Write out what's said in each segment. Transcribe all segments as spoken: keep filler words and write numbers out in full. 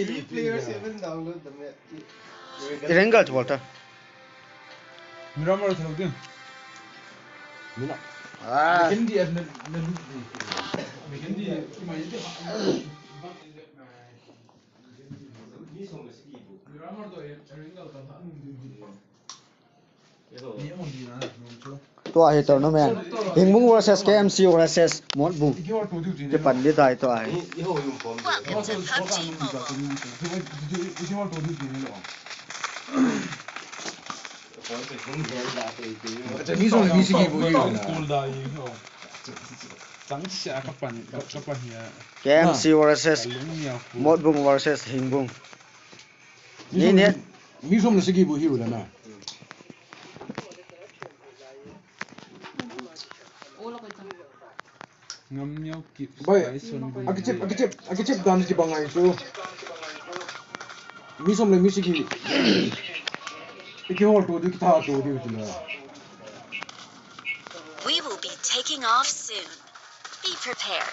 Player seven download the map. Erangel chu bol ta. Miramar thau din. Mina. Ah. Mekendi at na na lu. Mekendi ki mai di. Miramar to Erangel ka tha. Tua hi tournament. Hingbung versus K M C versus Motbung. Kipan di tai tua hi. K M C versus Motbung versus Hingbung. Mi som le sagi bu hiu le na. Ngam nyau kip. Bai, akichep, akichep, akichep dan ki bangai chu. Mi som le mi sagi. Iki hol to di, kita to di, kita. We will be taking off soon. Be prepared.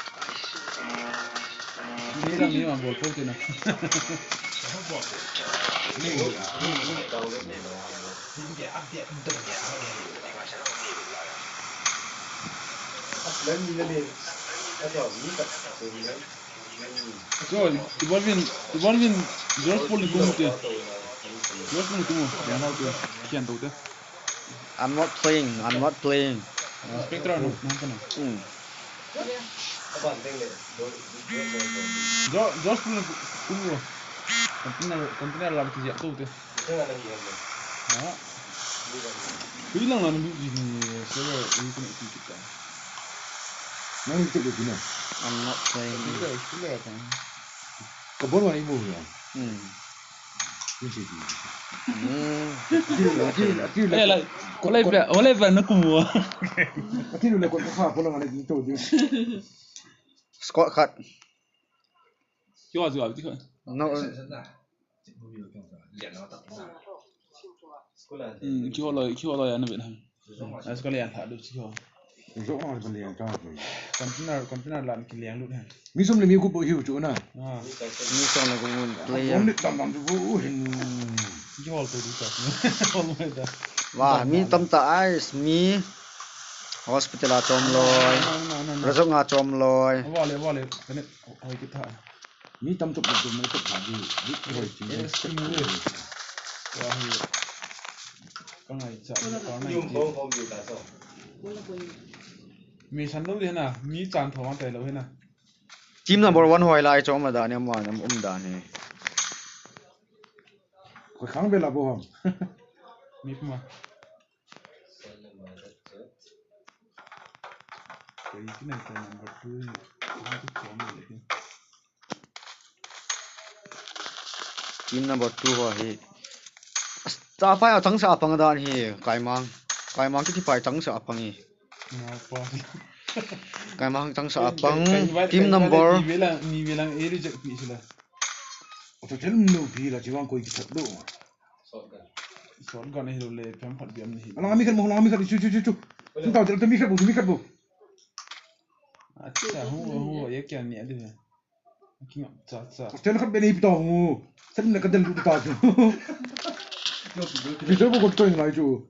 Evolving, evolving, George Paul ni kumu te. George Paul ni kumu, ya na te, kian to te. I'm not playing, I'm not playing. Spectre no, no, no. Hmm. Jo, Josh pun kum lo. Container, container lam ti jak tu te. Ha. Hui lang lang ni ji ni server ni connect ti kita. Nang ni tu ni. I'm not playing. Kita, kita apa? Kabon wani mu ya. Hmm. Ati lu le, ati lu le. Eh, like, olai pe, olai pe na kumu. Ati lu le ko kha ko la ngale ni to di. Squad khat. Kyo azu abi kha. No. Hmm, kyo lo, kyo lo ya na be na. Asu kali an thadu chu. Zo ma kali an thadu. Container, container lam kiliang lut hen. Mi som le mi gup hiu chu na. Ah. Mi som le gup mun player. Ni tam tam chu hin. Jol to du ta. Hol mai ta. Wa, mi tam ta ais, mi hospital a chom loi. Rajong a chom loi. Wa le, wa le. Kane hoi ki tha. Mi tam chop chop mai chop ha di, di hoi ching. Yes, ki mu le. Wa hi. Ka ngai cha, ka ngai. Yum chi. Hom hom di ta so. Mi san lo di na, mi chan tho ma tai lo na. Team number one hoi lai chom la da ne, ma nam um da ne. Ko khang be la bo ham. Mi kuma. Koi ki nai ta number two ni, number two ni le. Team number two ho hi. Cha phai a chang sa pang dan hi, Kaimang. Kaimang kiti phai chang sa pang hi. Nga pa. Kaimang chang sa pang. Team number. Ni velang, ni velang eri jak pi sila. Ato tel nu pi la chiwang koi ki thak do. Shotgun hi lo le, pem phat biam ni hi. Alang mi khat mo, alang mi khat, chu, chu, chu, chu. Chu tau, chu mi khat bo, chu mi khat bo. Acha, hu, hu, ye kya ni adi. Ki ngap cha, cha. Tel khat be ni pi tau hu. Tel na ka del du ta chu. Pi tel bo ko to ngai chu.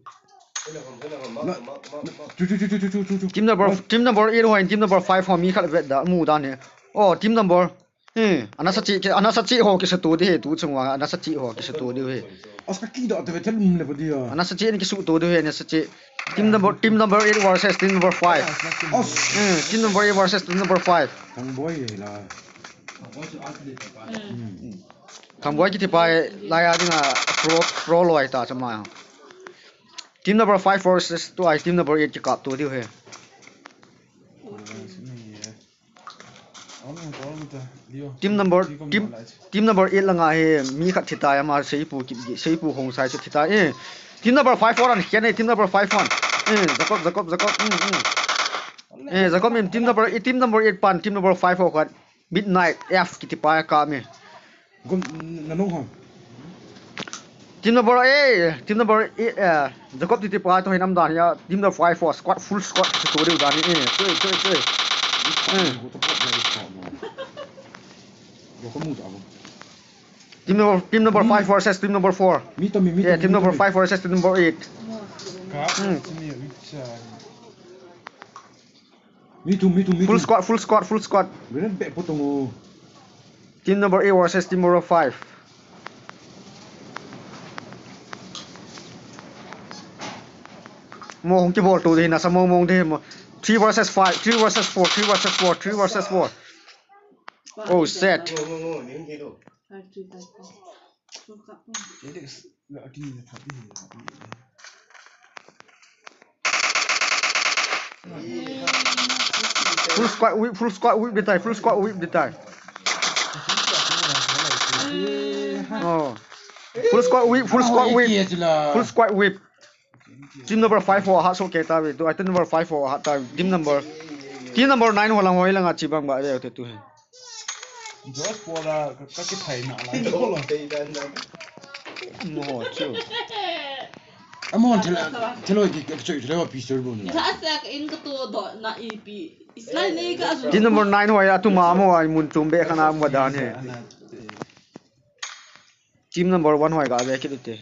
Chu, chu, chu. Team number, team number eight ho, team number five ho, mi khat vet da, mu da ni. Oh, team number Eh, ana sa chi, ana sa chi ho ki sa tu di he, tu chung wa, ana sa chi ho ki sa tu di he. As ka ki da te tel um le ba dia. Ana sa chi ni ki su tu di he, ana sa chi. Team number, team number eight versus team number five. As. Eh, team number eight versus team number five. Thang boy he la. Hmm. Thang boy kiti pa he, la ya ding a pro, pro loi ta chama. Team number five versus tu ai, team number eight ki kap tu di he. Team number, team, team number eight langa hi mi khat thi tai ama, Seipu kit, Seipu Khongsai chu thi tai. Eh, team number five four an khian e, team number five four. Eh, Jacob, Jacob, Jacob. Mm, mm. Eh, Jacob in team number eight, team number eight pan, team number five four khat. Midnight F kiti pa ka mi. Gum, na nung ho. Team number eight, team number eight, eh, Jacob titi pa to hinam dan ya, team number five four squad, full squad, si tu diu dan ni, eh, tu, tu, tu. Eh. Go to pot na is pot na. Go to move abo. Team number, team number five versus team number four. Mi to mi, mi to Yeah, mi, team mi to number mi. five versus team number eight. Ka Hmm. sini ya bicha. Mi to mi, to mi, Full to. squad, full squad, full squad. Grenade be potong o. Team number eight versus team number five. Mo hung kibol to de na sa mo mo de mo. Three versus five, three versus four, three versus four, three versus four. Oh, set. Five, three, five, four. Full squad whip, full squad whip de tai, full squad whip de tai. Oh. Full squad whip, full squad whip. Full squad whip. Team number five ho hat so ke ta ve tu. Ai team number five ho hat ta. Team number, team number nine ho lang ho lang a chi bang ba ve tu tu he. Josh Paul a ka, ka kithai na la. Mo chu. Amo thela, thelo ki ka choi thelo pistol bun. Tha sa ka in ka to do na ipi. Islai ne ka azu. Team number nine ho ya tu ma mo ai mun tum be khana mo dan he. Team number one ho ai ga ve kit te.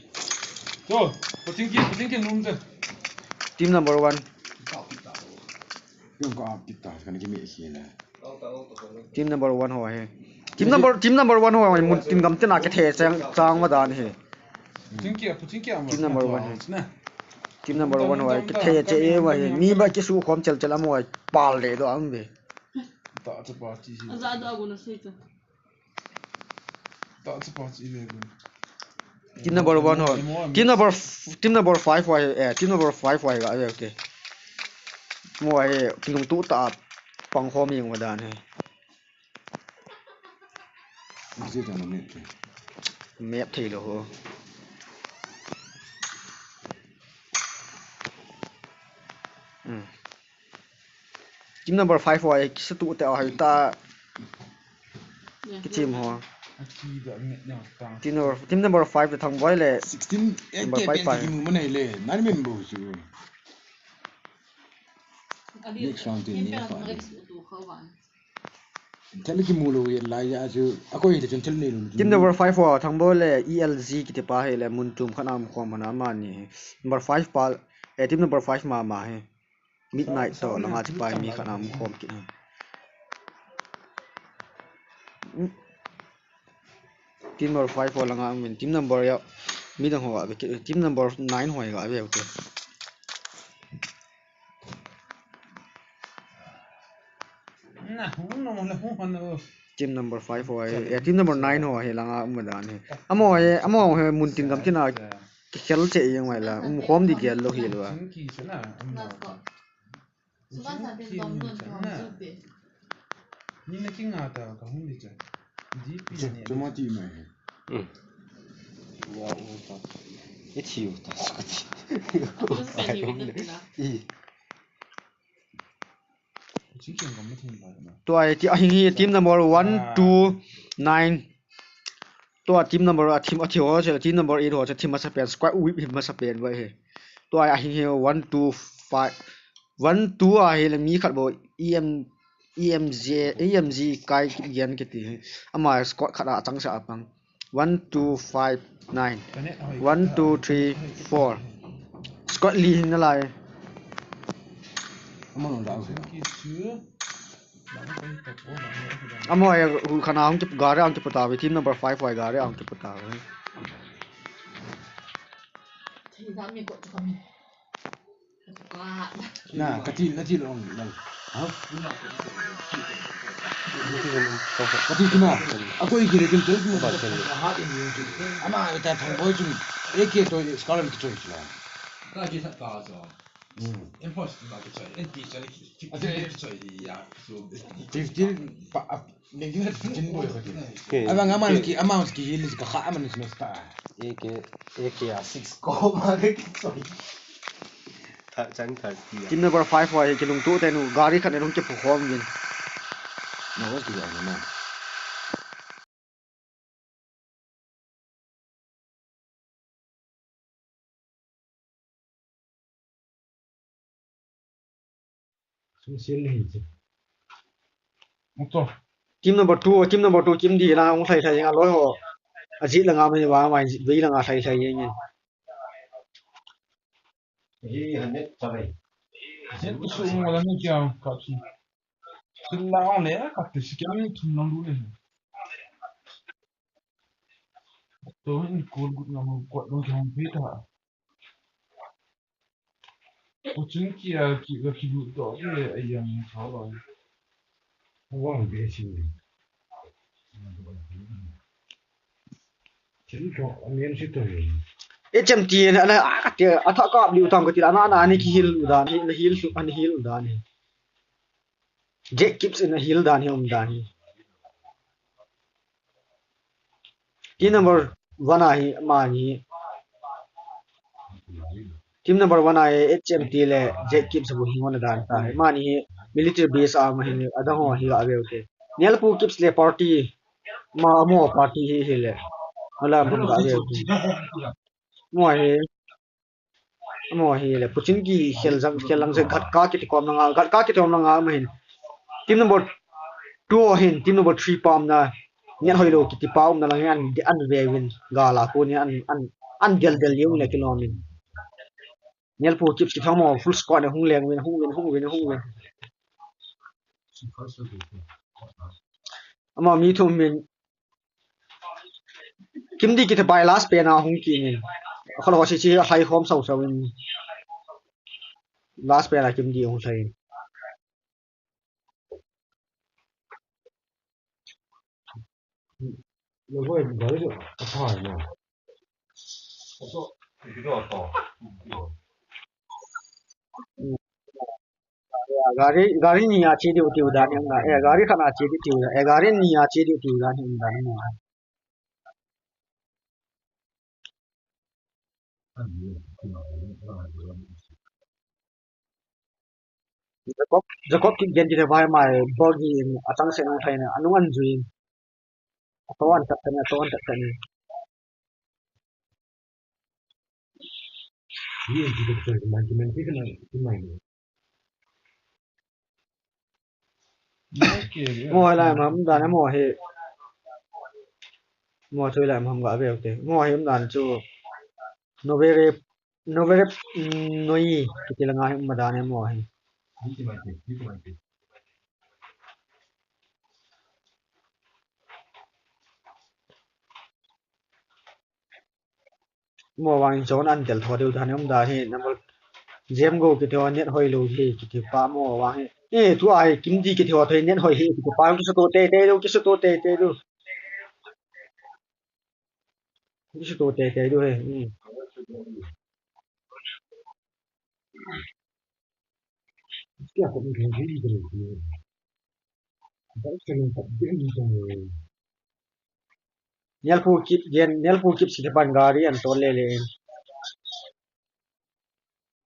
To, puting ki, puting ki num te. Team number one. Yung ka apit ta kan ki mi khela. Team number one ho he. Team number, team number one ho he. Mun team gam tena ke the chang, chang ma dan he. Puting ki, puting ki am. Team number one he. Na. Team number one ho he. Ke the che e wa he. Mi ba ki su khom chel chel am wa. Pal le do am ve. Ta che pa chi. Aza do agu na sei ta. Ta che pa chi ve gu. Team number one ho. Team number f-, team number five ho he. Eh, team number five ho he ga ve te. Mo he. Kilung tu ta. Pang khom yeng wa dan he. Exit on the map. Map thei lo ho. Hmm. Team number five ho ai kisa tu te ai ta. Ki team ho. Team number, team number five le thang boy le. Sixteen. Number five pa. Ki mu mana le. Nani member chu. Next round team ni pa. Thel ki mu lo ye la ya chu. A koi le chun thel nei lo. Team number five ho thang boy le E L Z kiti pa he le mun tum khat am khom mana ma ni. Number five pa, eh, team number five ma ma he. Midnight to langa chi pa mi khat am khom kit. Team number five ho langa min team number ya. Mi dang ho ga ve kit. Team number nine ho ga ve kit. Na, hung no, la hung han no. Team number five ho ai, eh, team number nine ho hi langa um dan hi. Amo hi, amo hi mun tin gam tina kikhel che yang mai la. Um khom di gel lo hi lo. Ki chu na, um no. Suban sa tin dom don dom su te. Ni na kinga ta ka hung di cha. Di pi ni. Chuma ti mai. Hmm. Wa u ta. E thi u ta sa ti. I. Tua hi ti, a hing hi team number one, two, nine. Tua team number a team a thi ho che, team number eight ho che, team masa pen, squad whip hi masa pen ba hi. Tua a hing hi one, two, five. One, two a hi le mi khat bo E M, E M Z, E M Z kai gen kiti hi. Ama squad khat a chang sa a pang. One, two, five, nine. One, two, three, four. Squad li hin nalai. Amo ai, u khana hung kip gari hung kip ta ve, team number five ai gari hung kip ta ve. Na, kati, nati long, long. Ha? Kati kina. Ako ikire kin tel kin. Ama ta thang boy chun. Eke to scar ki choi chila. Ka ji sa ka so. Hmm. Enforce ma ki choi. Enti choi ki. Ati ki choi ya. So. Fifteen pa. Neng kina fifteen boy ko ti. Abang aman ki, aman ki heal ka kha aman is mesta. Eke, eke a six ko ma ki choi. Tha chang tha ti. Team number five ho hi kilungto tenu gari khat ne lung kipu khom vin. No, ki ya na. Team number two, team number two, team di na hung thai thai nga loi ho. Ajit langa mai va mai, vei langa lhai lhai jeng in. Hi hanet chavei. Jet tu su ngol ani kya ka chu. Sil la ong le ka te si kya mi thum nang lu le. To in kol gut ngam ko dong kya hong pe ta. Ko chun ki a ki ga ki lu to ke a yang tha lo. Wang be si. H M T na, na, a, ka te, a tha ka liu tam ka ti la, na, na, ani ki hil u dan hi, na hil su, ani hil u dan hi. Jack Gibbs in a hil dan hi, um dan hi. Team number one a hi, mani. Team number one a hi, H M T le Jack Gibbs bu hi ngona dan ta hi. Mani hi, military base a ma hi, adang ho hi la veu te. Nialpu Gibbs le party, ma mo party hi hi le. Mala bun ga veu te. Mo hi, mo hi le. Puchin ki khel jang, khel lang je ghat ka ki ti kom na nga, ghat ka ki ti kom na nga ma hin. Team number two hin, team number three pam na. Nian hoi lo ki ti pa um na lang an, an ve win. Ga la ko ni an, an, an del del yung le ki lo min. Nialpu Gibbs ki thang mo full squad na hung leng win, hung win, hung win, hung win. Ama mi thum min. Kimdi ki te pai last pen a hung ki min. Khol ho si si a hlai khom sau sau in. Last pen a Kimdi hung hlai. Gari, gari ni a che diu tiu dan ni na. Eh, gari khat a che diu tiu dan. Eh, gari ni a che diu tiu dan ni na. Jacob, Jacob ki gen ki te vai mai, bogi in, atang se nung thai na, anung an jui in. Ato an tak kan, ato an tak kan. Mo lai mam dan mo he. Mo chui lai mam ga ve te. Mo he dan chu. Novere, Novere, mm, noi. Kiti la nga he ma dan mo he. Mo vang in chon an tel tho deu dan um da hi, number Jem go kiti ho net hoi lo hi, kiti pa mo vang hi. Eh, tu ai Kimdi kiti ho thoi net hoi hi, kiti pa kisu to te te do, kisu to te te do. Kisu to te te do he. Hmm. Nialpu Gibbs, Nialpu Gibbs kiti pan gari an ton le le.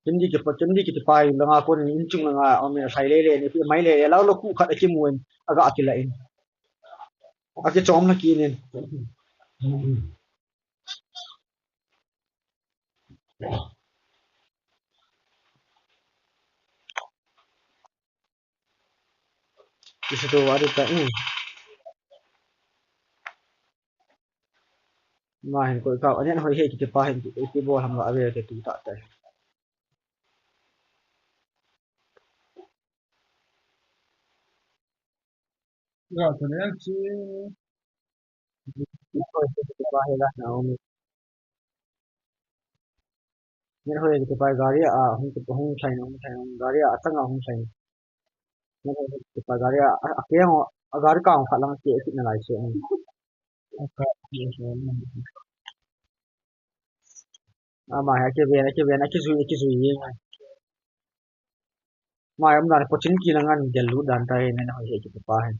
Kimdi kiti pa, Kimdi kiti pa in langa kon in chung langa, om in a sai le le, ni pi mai le le, lau lo ku khat a kimu in, aga ati la in. Aki chom la ki nin. Kisu to wa ta, um. Ma hin koi ka, anian hoi he kiti pa hin, ti, ti bol ham ga ave te tu ta ta. Ga ta ne chi. Nian hoi kiti pa gari a hung, hung thain, hung thain, gari a atang a hung thain. Nian hoi kiti pa gari a, a, a keng a gari kang khat lang ke kit na lai se. Ama hi akiven, akiven, akijui, akijui jeng. Mai um dan Pochinki lang an del lut dan ta hi, nian hoi he kiti pa hin.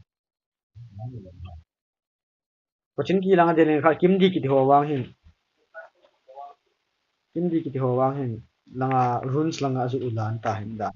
Pochinki lang a del in kha Kimdi kiti ho vang hin. Kimdi kiti ho vang hin. Langa ruins langa aju u dan ta hin dan.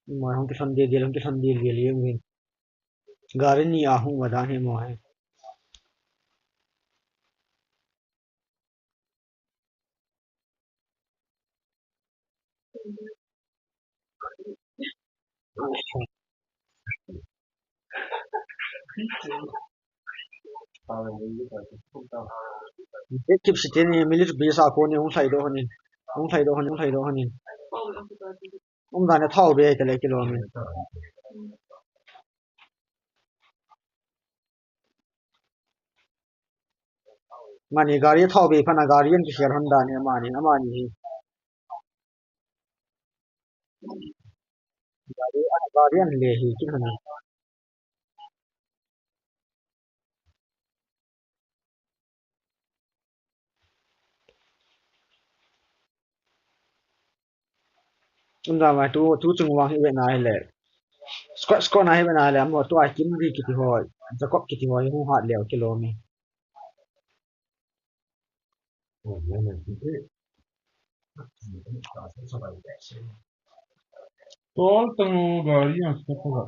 Mo hung kilhon dildel, hung kilhon dildel jeng uvin. Gari ni ahung va dan hi mo hi. Kip siteni, minute bis a koni hung lhai doh honin. Hung lhai doh honin, hung lhai doh honin. Umdan a thao be tale kilom in. Mani gari thao be phat a gari an kikhel hon dan hi amani, amani hi. Gari, gari an le hi kin hon. Umdan mai tu, tu chung vang hi ve na hi le. Squad, squad na hi ve na le, amo tu a Kimri kiti ho, Jacob kiti ho, hung hat leo kilom e. Tol tang o gari a stop ho.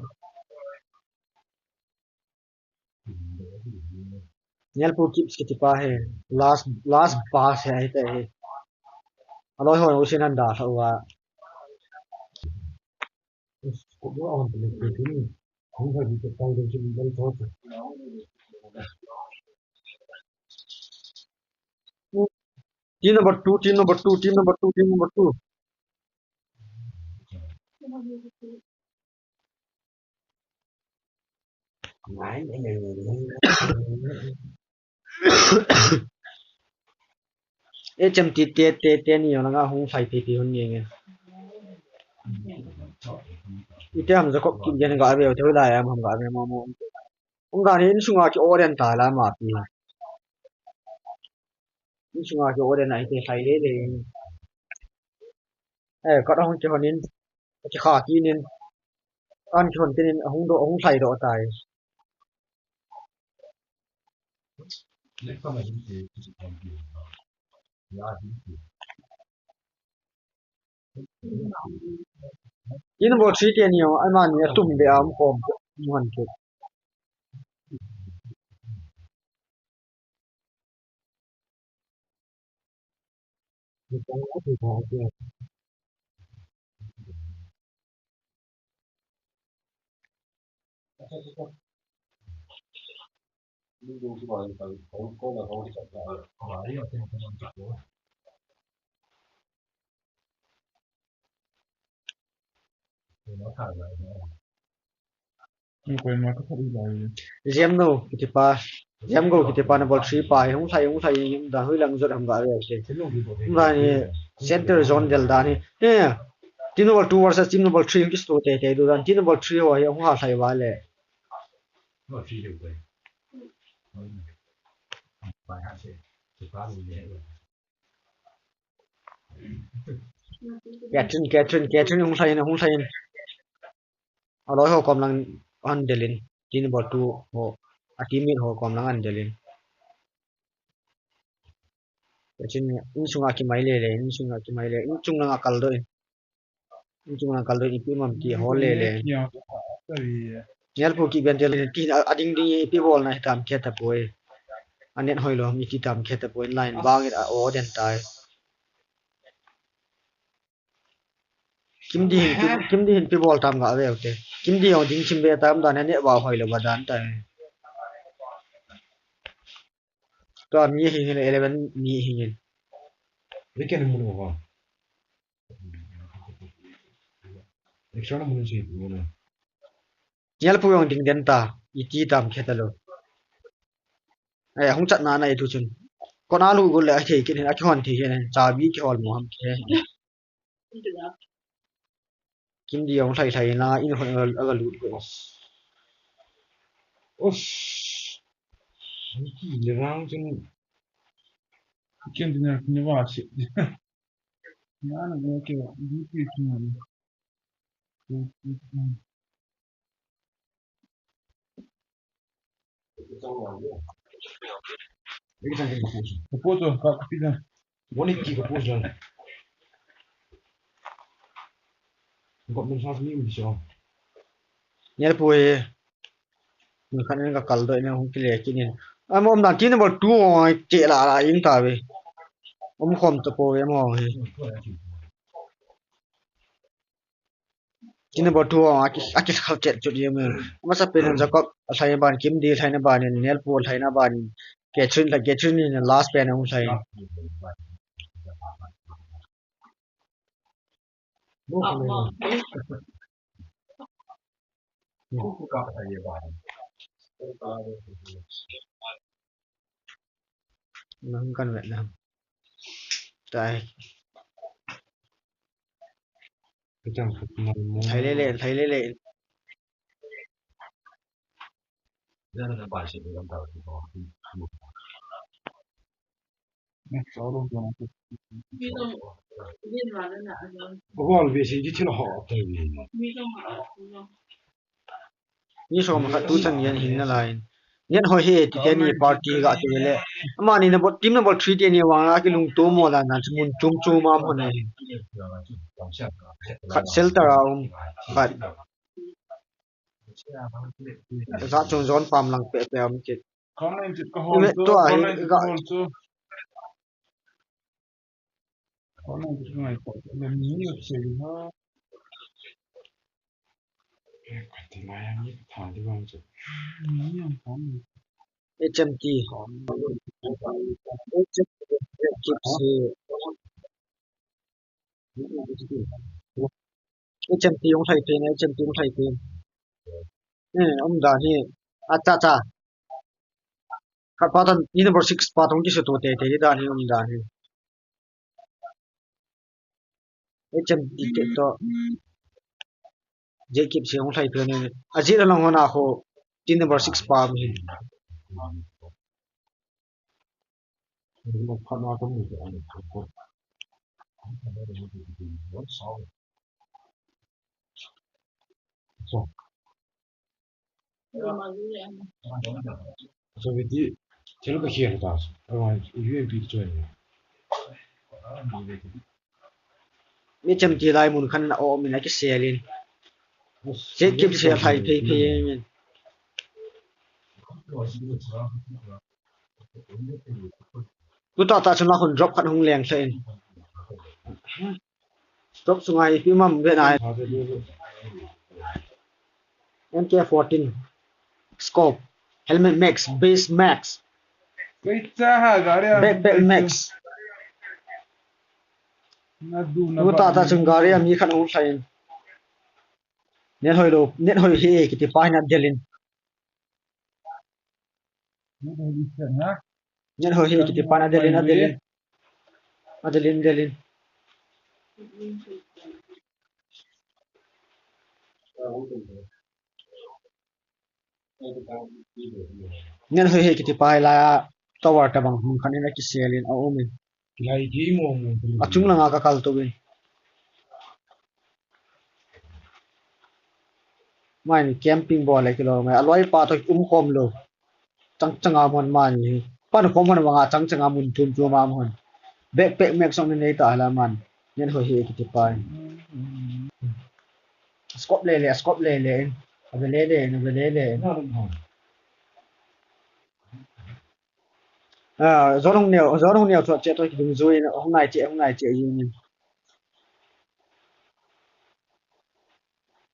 Nialpu Kips kiti pa hi last, last bus hi ahi tai hi. Aloi ho usin an dalha uva. Team number two, team number two, team number two, team number two. Echem ti te, te, te ni yong langa hung fai pi pi hun ni nge. Ite ham Jacob Kipgen ga ve, te la ya ham ga ve mo mo. Hung ga ni insunga ki oren ta la ma pi. Insunga ki oren ai te fai le le. Eh, kat hung ki honin. Ki kha ki nin. An ki hon tin in hung do, hung fai do tai. Team number three te ni o, amani atum be a um kom. Mu han ke. Zemno kiti pa, Zemgo kiti pa number three pa hi hung lhai, hung lhai, da hui lang jot ham ga ve se. Hung da ni center zone del da ni. Eh, team number two versus team number three hung kisto te te du dan. Team number three ho hi hung ha lhai va le. Catherine, Catherine, Catherine, hung lhai in, hung lhai in. Aloi ho kom lang an del in. Team number two ho, a teammate ho kom lang an del in. Catherine, insunga kimai le le, insunga kimai le, insung lang a kal doh in. Inchung lang kal doh in ipi um am ti hol le le. Nialpu Kipgen tel in ti a, ading ding ipi bol na hi tam khe ta poi. Anet hoi lou ham iti tam khe ta poi, line bang in a o den tai. Kimdi hin pi, Kimdi hin ipi bol tam ga ve u te. Kimdi jong ding chim be tam dan, anet va hoi lou va dan tai. Tua mi hing hin, eleven mi hing hin. Weekend mun ho. Extra na mun si mun. Nialpu jong ding den ta, iti tam khe ta lou. Eh, hung chat na na itu chun. Kona lu gol le a thei kin hin, a kihon thei hin, chabi kihol mo ham khe. Kimdi jong lhai lhai na, in hon aga, aga lut go. Os. Ki le rang chun. Kimdi na ni va si. Na na go ke, di ki ki na. Kapo to, ka, kapi na. One eighty kapo to. Government house mi um so. Nelpu hi. Mun khat in ka kal doh in hung kile kit in. Am um dan team number two ong che la la ing ta ve. Um khom ta po ve mo hi. Team number two ong aki aki khal chet chut ye me. Masa pen Jacob a hlai ban Kim di hlai na ban in Nelpu hlai na ban in. Catherine la Catherine in last pen ong hlai. Nang kan vet nang. Tai. Thai le le, thai le le. Ni som khat tu chan yan hin na lai. Yan hoi he ti te ni party ga ti le. Ama ni na bot team number three te ni wang a ki lung tu mo la na mun chum chum ma mo na hin. Khat shelter a um. Khat. Za chung zon pam lang pe pe um kit. Comment ka hol chu, tua hi comment ka hol chu. Comment ka ngai ko. Le mi ni se ha. Ka ti mai ang ni tha di bang chu. Mi ni ang pam. H M T. H M T. Keep se. H M T hung lhai pen, H M T hung lhai pen. Eh, um dan hi. Acha, acha. Khat pa tan, ni number six pa tong ki se to te te dan hi, um dan hi. H M T te to. J Kip se hung lhai pen. Ajit along hona ho. Team number six pa mi. So with the, thil ka khel ta, around U M P join. Mi cham ti lai mun khan a um in a kisel in. J Kip se lhai phei phei in. Tuta ta chun la khun drop khat hung leng lha in. Drop sunga ipi mam ve nai. M K fourteen. Scope. Helmet max. Base max. Backpack max. Tuta ta chun gari a mi khat hung lha in. Net hoi lo, net hoi he kiti pa hin a del in. Net hoi he kiti pa hin a del in, a del in. A del in, del in. Net hoi he kiti pa hi la tower tabang mun khan in a kisel in a um in. Lai ki mo mo. A chung langa ka kal to in. Mai camping bol le kilo mai. A loi pa to um khom lo. Chang changa mun man ni. Pan khom mun vanga chang changa mun chum chum a mun. Backpack max song ni nei ta la man. Net hoi he kiti pa. Scope le le, scope le le. A ve le le, a ve le le. Ah, zon hung neo, zon hung neo chua che to ki dung zui, hung nai che, hung nai che yin.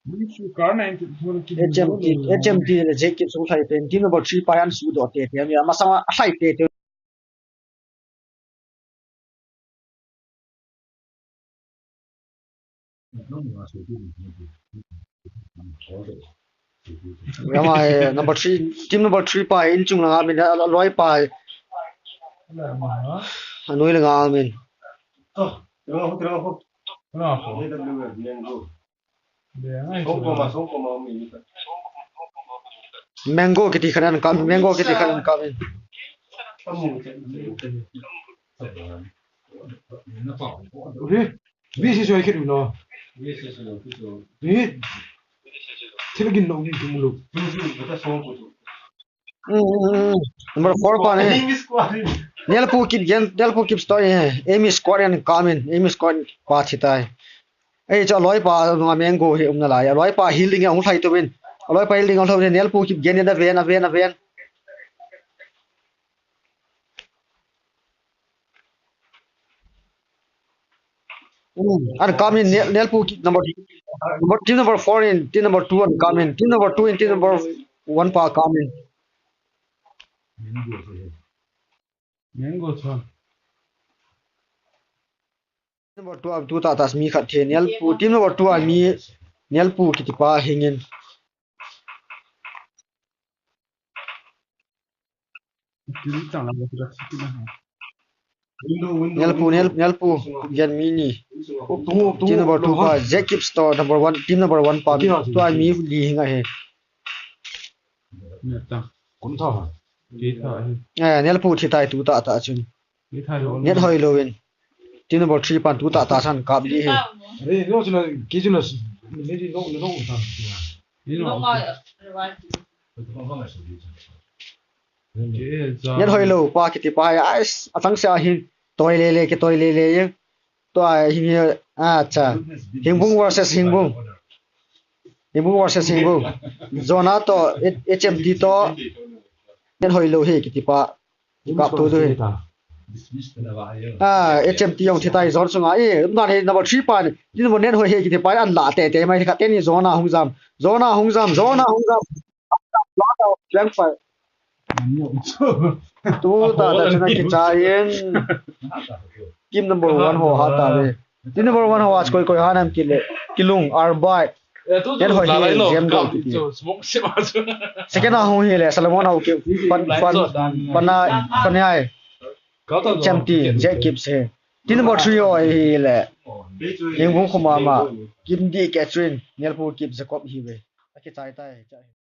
H M T, H M T le J Kip sung lhai pen, team number three pa yan su do te te, mi ma sama lhai te te. Yama, eh, number three, team number three pa, in chung langa min, a loi pa. Anoi langa min. Mango kiti khat an kap, mango kiti khat an kap in. Ui, V C C oi kit u no. Ui, thil gin lo ni tum lo. Mm, mm, mm. Number four pa ne. Nelpu kip gen, Nelpu kip story ne. Amy Squad an kap in, Amy Squad pa thi tai. Ei, chu aloipa, a, Mango hi umna lai. Aloipa heal ding ahung lhai tou vin. Aloipa heal ding ahung lhai tou vin. Nelpu keep gen in, aven, aven, aven. Hmm. And come in, Nel-, Nelpu keep number, number, team number four in, team number two and come in. Team number two in, team number one pa come in. Mango chun. Number two a tu tah tah mi khat the. Nelpu, team number two a mi Nelpu kiti pa hing in. Nelpu, Nel-, Nelpu, gen mi ni. Team number two pa, Jack Gibbs to number one, team number one pa, tua mi li hing ahi. Nelpu thi tai tu tah tah chun. Net hoi lou in. Team number three pan tu tah tah san kap li hi. Net hoi lou pa kiti pa hi, ais, atang se ahi, toi le le, kitoi le le, tua hi, acha. Hingbung versus Hingbung. Hingbung versus Hingbung. Zona to, H-, H M T to, net hoi lou hi kiti pa. Kap tu tu hi. Ah, H M T jong thi tai zone sunga. Eh, umdan hi number three pan. Team number net hoi hi kiti pa an la te te mai khat te ni zone a hung jam. Zone a hung jam, zone a hung jam. Flank pa. Tu tah tah chun akichai in. Team number one ho hat tave. Team number one ho a koi koi hat nam kile. Kilung, Arbai. Net hoi hi, Jem Go kiti. Second a hung hi le, Solomon ho ki, pan, pan, pan a, pan ai. Chamti, Jack Gibbs hi. Team number three ho hi le. Hingbung Khumama. Kimdi Catherine, Nelpu Kip Jacob hi ve. Akichai tai.